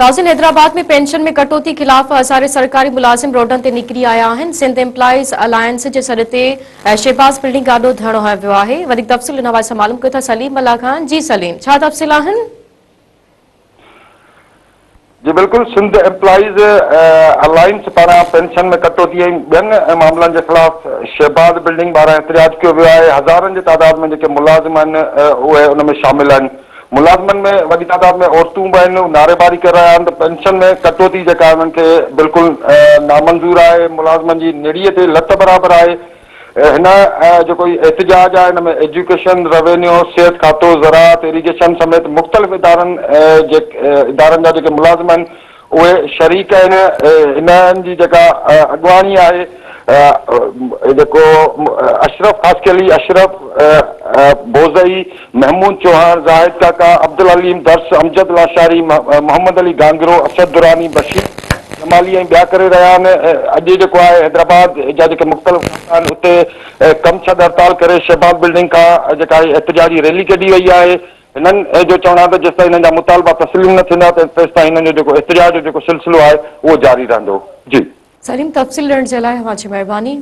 ناظرين حيدرآباد ۾ پينشن ۾ ڪٽوتي خلاف هزارين سرڪاري ملازم روڊن تي نڪري آيا آهن، سنڌ ايمپلائيز الائنس جي سڏ تي شهباز بلڊنگ آڏو ڌرڻو هنيو ويو آهي، وڌيڪ تفصيل ان حوالي سان معلوم ڪيون ٿا سليم ملاح کان، جي سليم ڇا تفصيل آهن؟ جي بلڪل سنڌ ايمپلائيز الائنس پاران پينشن ۾ ڪٽوتي ۽ ٻين معاملن جي خلاف شهباز بلڊنگ ٻاهران احتجاج ڪيو ويو آهي، هزارن جي تعداد ۾ جيڪي ملازم آهن اهي ان ۾ شامل آهن. ملازمن ۾ وڏي تعداد ۾ عورتون به آهن، نعريبازي ڪري رهيا آهن ته پينشن ۾ ڪٽوتي جيڪا انهن کي بلڪل نامنظور آهي، ملازمن جي نڙيء تي لت برابر آهي، هن جيڪو هي احتجاج آهي ان ۾ ايجوڪيشن، روينيو، صحت کاتو، زراعت، ايريگيشن سميت مختلف ادارن جي ادارن جا جيڪي ملازم آهن اهي شريڪ آهن، انهن جي جيڪا اڳواڻي آهي جيڪو اشرف خاصخيلي، اشرف بوزئي، محمود چوهاڻ، زاهد ڪاڪا، عبدالعليم درس، امجد لاشاري، محمد علي گانگرو، اسد دراني، بشير جمالي ۽ ٻيا ڪري رهيا آهن. اڄ جيڪو آهي حيدرآباد جا جيڪي مختلف کاتا آهن اتي ڪم ڇڏ هڙتال ڪري شهباز بلڊنگ کان جيڪا آهي احتجاجي ريلي ڪڍي وئي آهي. هنن جو چوڻ آهي ته جيستائين هنن جا مطالبا تسليم نه ٿيندا ته تيستائين هنن جو جيڪو احتجاج جو جيڪو سلسلو آهي اهو جاري رهندو. جي. سليم تفصيل ڏيڻ جي لاء اوهان جي مهرباني.